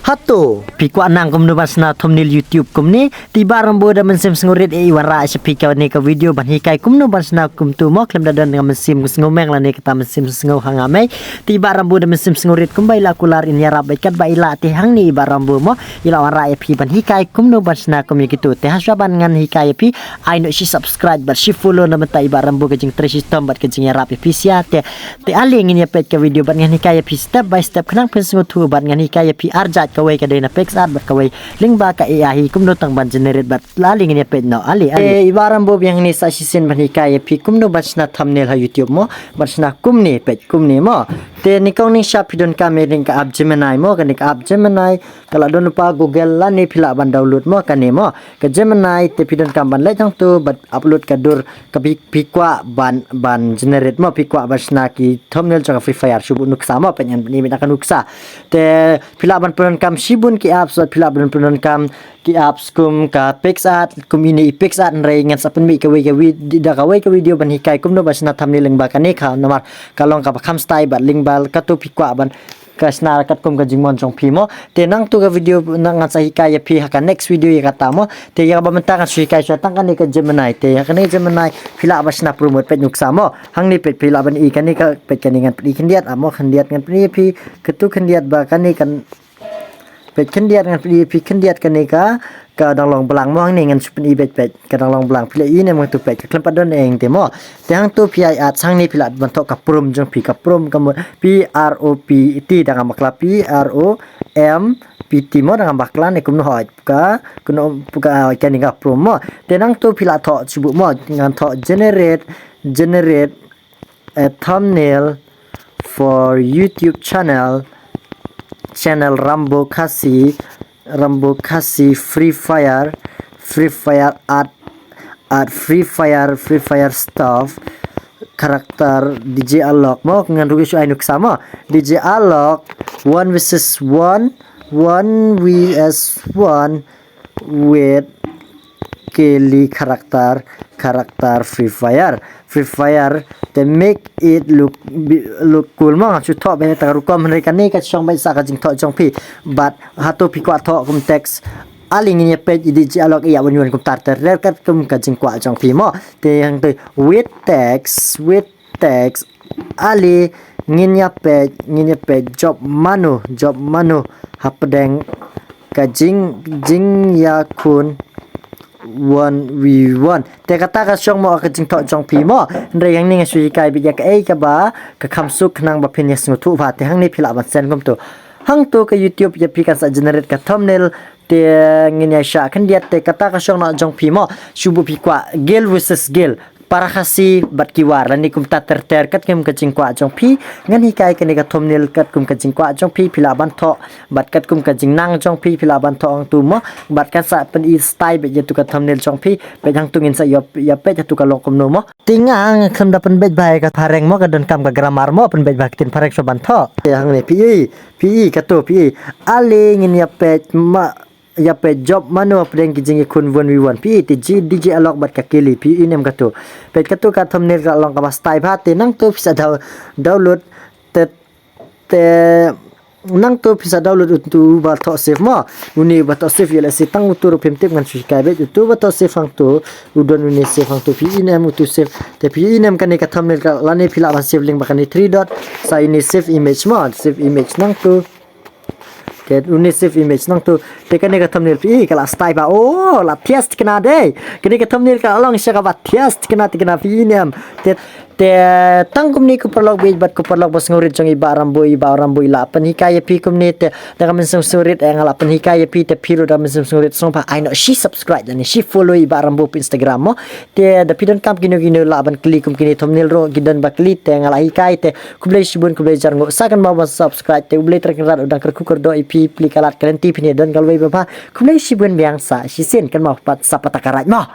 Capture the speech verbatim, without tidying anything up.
Hato phi kwah nang kumno ban shna thumbnail YouTube kumne? Te i Bah Rambo da mynsiem sngewrit i wanrah sha phi kane ka video ban hikai kumno ban shna kumtu mo, khlem da don ka mynsiem sngewmeng lane kata mynsiem sngew ha nga mei. Te i Bah Rambo da mynsiem sngewrit kumba i la kular in ïarap bad katba i la, te hangne i Bah Rambo mo i la wanrah ïa phi ban hikai kumno ban shna kum ïa kitu. Te hashwa ban ngan hikai ïa phi, ai noh shi subscribe bad shi follow na bynta i Bah Rambo ka jingtrei shitom bad ka jingïarap ïa phi sha te. Te ale ngin ïa peit ka video bad ngan hikai ïa phi step by step khnang phin sngewthuh bad ngan hikai ïa phi arjat kawei ka dei na PicsArt bad kawei lyngba ka A I hi kumno tang ban generate bad ale ngin ïa peit noh ale ale. I Bah Rambo biang hangne sa shisien ban hikai ïa phi kumno ban shna thumbnail ha YouTube mo, ban shna kumne, peit kumne mo. Te nyngkong nyngshap phi donkam ïa kane ka app Gemini mo, kane ka app Gemini ka la don lypa Google lane phi lah ban download mo kane mo. Ka Gemini te phi donkam ban leit hangtu bad upload ka dur kaba phi kwah ban, ban generate mo, phi kwah ban shna ki thumbnail jong ka Free Fire, shu buh nuksa mo, peit ngan pyni beit na ka nuksa. Te phi lah ban pyndonkam shibun ki apps, phi lah ban pyndonkam ki apps kum ka PicsArt, kum ine i PicsArt, hynrei ngan sa pynmih kawei ka vid-, da kawei ka video ban hikai kumno ban shna thumbnail lyngba kane ka, namar ka long kaba kham style bad lyngba katu phi kwah ban ka shna katkum ka jingmon jong phi mo. Te nangtu ka video ngan sa hikai ïa phi ha ka next video ïa kata mo. Te ïa kaba mynta ngan shu hikai shuwa tang kane ka Gemini. Te ïa kane Gemini phi lah ban shna promote, peit nuksa mo. Hangne peit phi lah ban i kane ka, peit kane ngan pyni khyndiat, ah mo, khyndiat ngan pyni ïa phi, katu khyndiat ba kane kan, peit khyndiat ngan pyni ïa phi khyndiat kane ka, ka dang long blang mo, hangne ngan shu pyni beit, peit ka dang long blang, phi la i ne mo tu, peit ka khlem pat don eng te mo. Te hangtu phi ai ads hangne phi lah ban thoh ka prompt jong phi, ka prompt ka mut P R O P T, da ngam bakla, P R O M P T mo, da ngam bakla ne kumno hoi ka, kumno ka, kane ka prompt mo. Te nangtu phi lah thoh shu buh mo, ngan thoh generate, generate a thumbnail for YouTube channel, channel Rambo Khasi, Rambo Khasi Free Fire, Free Fire at, at Free Fire, Free Fire stuff, character D J Alok mo, ngan ruh shu ai nuksa mo, D J Alok one versus one, one versus one with Kelly character, character Free Fire, Free Fire, te make it look, look cool mo. Ngan shu thoh beit na kata ka rukom, hynrei kane ka shong beit sa ka jingthoh jong phi. Bad hato phi kwah thoh kum text, ale ngin ïa peit i D J Alok ïa wan wan kumta ter ter katkum ka jingkwah jong phi mo. Te hangtu with text, with text, ale ngin ïa peit, ngin ïa peit job mano, job mano hapdeng ka jing, jingïakhun one v one. Te kata ka shong mo ka jingthoh jong phi mo. Hynrei hangne nga shu hikai beit ïa kaei kaba ka kham suk khnang ba phin ïa sngewthuh bha. Te hangne phi lah ban send kumtu. Hangtu ka YouTube ïa phi kan sa generate ka thumbnail. Te ngin ïa shah khyndiat, te kata ka shong noh jong phi mo. Shu buh phi kwah Gel versus Gel, Para Khasi bad ki War, lane kumta ter ter katkum ka jingkwah jong phi. Ngan hikai kane ka thumbnail katkum ka jingkwah jong phi, phi lah ban thoh bad katkum ka jingnang jong phi, phi lah ban thoh hangtu mo. Bad kan sa pyni style beit ïa tu ka thumbnail jong phi. Beit hangtu ngin sa ïa, ïa peit ïa tu ka long kumno mo. Te nga, nga khlem da pynbeit bha ïa ka phareng mo, ka donkam ka grammar mo, pynbeit bha ktien phareng shuwa ban thoh. Te hangne phi i, phi i katu, phi i. Ale ngin ïa peit ma, ïa peit job mano hapdeng ki jingïakhun one v one. Phi i te D J Alok bad ka Kelly, phi i ne em katu. Peit katu ka thumbnail ka long kaba style bha, te nangtu phi sa down-, download, te, te nangtu phi sa download utu ba thoh save mo. Une ba thoh save ïa lehse tang utu ruh phim tip, ngan shu hikai beit, utu ba thoh save hangtu, u don une save hangtu, phi i ne em utu save. Te phi i ne em kane ka thumbnail ka, lane phi lah ban save lyngba kane three dot, sa une save image mo, save image nangtu. Te une save image nangtu. Te kane ka thumbnail phi i ka la style bha. Oh, la thias thikna dei. Kane ka thumbnail ka la long shisha kaba thias thikna, thikna phi i ne em. Te, te tang kumne ko paralok baieit bad ko paralok basngewrit jong i Bah Rambo, i Bah Rambo i la pynhikai ïa phi kumne, te da ka mynsiem sngewrit eh nga la pynhikai ïa phi, te phi ruh da ka mynsiem sngewrit sngewbha ai noh shi subscribe lane shi follow i Bah Rambo pa Instagram mo. Te da phi donkam kino kino lah ban kylli kum kine thumbnail ruh ki don ba kylli, te nga la hikai, te khublei shibun, khublei jar nguh, sa kynmaw ban subscribe, te U Blei Trai Kynrad u dang kyrkhu kyrdoh ïa phi, plie ka lad ka lynti, phin ïa don ka lawei babha. Khublei shibun biang, sa shisien, kynmaw pat, sa patak ka raid mo.